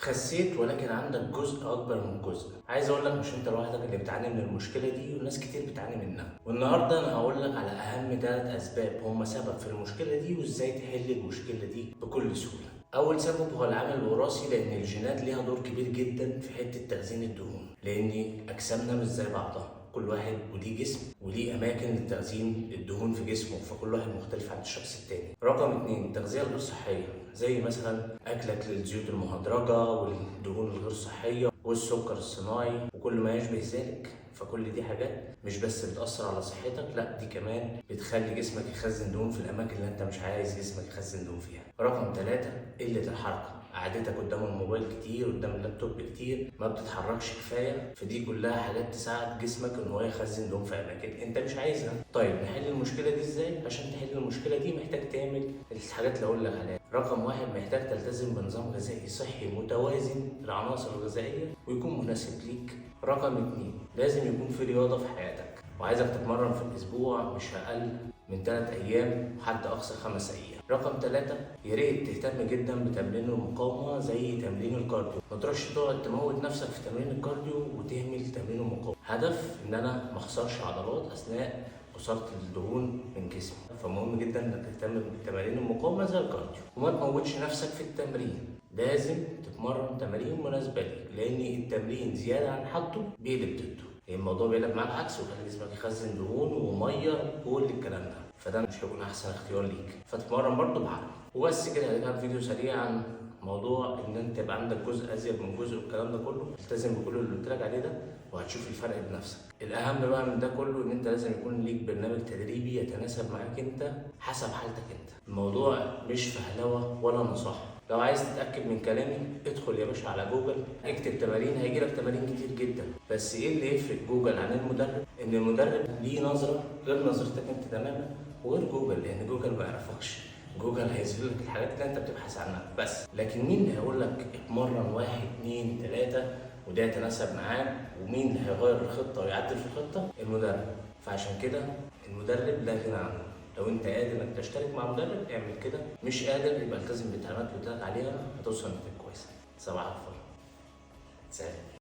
خسيت ولكن عندك جزء اكبر من جزء. عايز اقول لك مش انت لوحدك اللي بتعاني من المشكلة دي، وناس كتير بتعاني منها. والنهارده انا هقول لك على اهم 3 اسباب هم سبب في المشكلة دي وازاي تحل المشكلة دي بكل سهولة. اول سبب هو العامل الوراثي، لان الجينات ليها دور كبير جدا في حتة تخزين الدهون، لان اجسامنا مش زي بعضها، كل واحد وليه جسم وليه اماكن لتخزين الدهون في جسمه، فكل واحد مختلف عن الشخص التاني. رقم 2 التغذية الغير صحية، زي مثلا اكلك للزيوت المهدرجه والدهون الغير صحية والسكر الصناعي وكل ما يشبه ذلك. فكل دي حاجات مش بس بتأثر على صحتك، لا دي كمان بتخلي جسمك يخزن دهون في الأماكن اللي أنت مش عايز جسمك يخزن دهون فيها. رقم 3 قلة الحركة، قعدتك قدام الموبايل كتير، قدام اللابتوب كتير، ما بتتحركش كفاية، فدي كلها حاجات تساعد جسمك إن هو يخزن دهون في أماكن أنت مش عايزها. طيب نحل المشكلة دي إزاي؟ عشان تحل المشكلة دي محتاج تعمل الحاجات اللي أقول لك عليها. رقم 1 محتاج تلتزم بنظام غذائي صحي متوازن العناصر الغذائية ويكون مناسب ليك. رقم 2 لازم يكون في رياضة في حياتك، وعايزك تتمرن في الأسبوع مش أقل من 3 أيام وحد أقصى 5 أيام. رقم 3 يا ريت تهتم جدا بتمرين المقاومة زي تمرين ال cardio، ما تروحش تقعد تموت نفسك في تمرين ال cardio وتهمل تمرين المقاومة. هدف إن أنا ما أخسرش عضلات أثناء خسارة الدهون من جسمي، فمهم جدا إنك تهتم بتمارين المقاومة زي ال cardio، وما تموتش نفسك في التمرين. لازم تتمرن تمارين مناسبة ليك، لأن التمرين زيادة عن حده بيقلب ضده، الموضوع بيقلب مع العكس ويخلي جسمك يخزن دهون ومية وكل الكلام ده، فده مش هيكون أحسن اختيار ليك. فتتمرن برضه بعقل. وبس كده، ده كان فيديو سريع عن موضوع إن أنت يبقى عندك جزء أزيد من جزء والكلام ده كله. التزم بكل اللي قلت لك عليه ده وهتشوف الفرق بنفسك. الأهم بقى من ده كله إن أنت لازم يكون ليك برنامج تدريبي يتناسب معاك أنت حسب حالتك أنت. الموضوع مش فهلوة ولا نصاحة. لو عايز تتأكد من كلامي ادخل يا باشا على جوجل، اكتب تمارين، هيجيلك تمارين كتير جدا. بس ايه اللي يفرق جوجل عن المدرب؟ ان المدرب ليه نظرة غير نظرتك انت تماما، وغير جوجل، لان جوجل ما يعرفكش. جوجل هيظهر لك الحاجات اللي انت بتبحث عنها بس، لكن مين اللي هيقول لك اتمرن 1 2 3 وده يتناسب معاك، ومين اللي هيغير الخطة ويعدل في الخطة؟ المدرب. فعشان كده المدرب لا غنى عنه. لو انت قادر انك تشترك مع مدرب اعمل كده، مش قادر يبقى التزم بالتعليمات اللي قلت لك عليها، هتوصل لنتيجة كويسة. صباح الفل، سلام.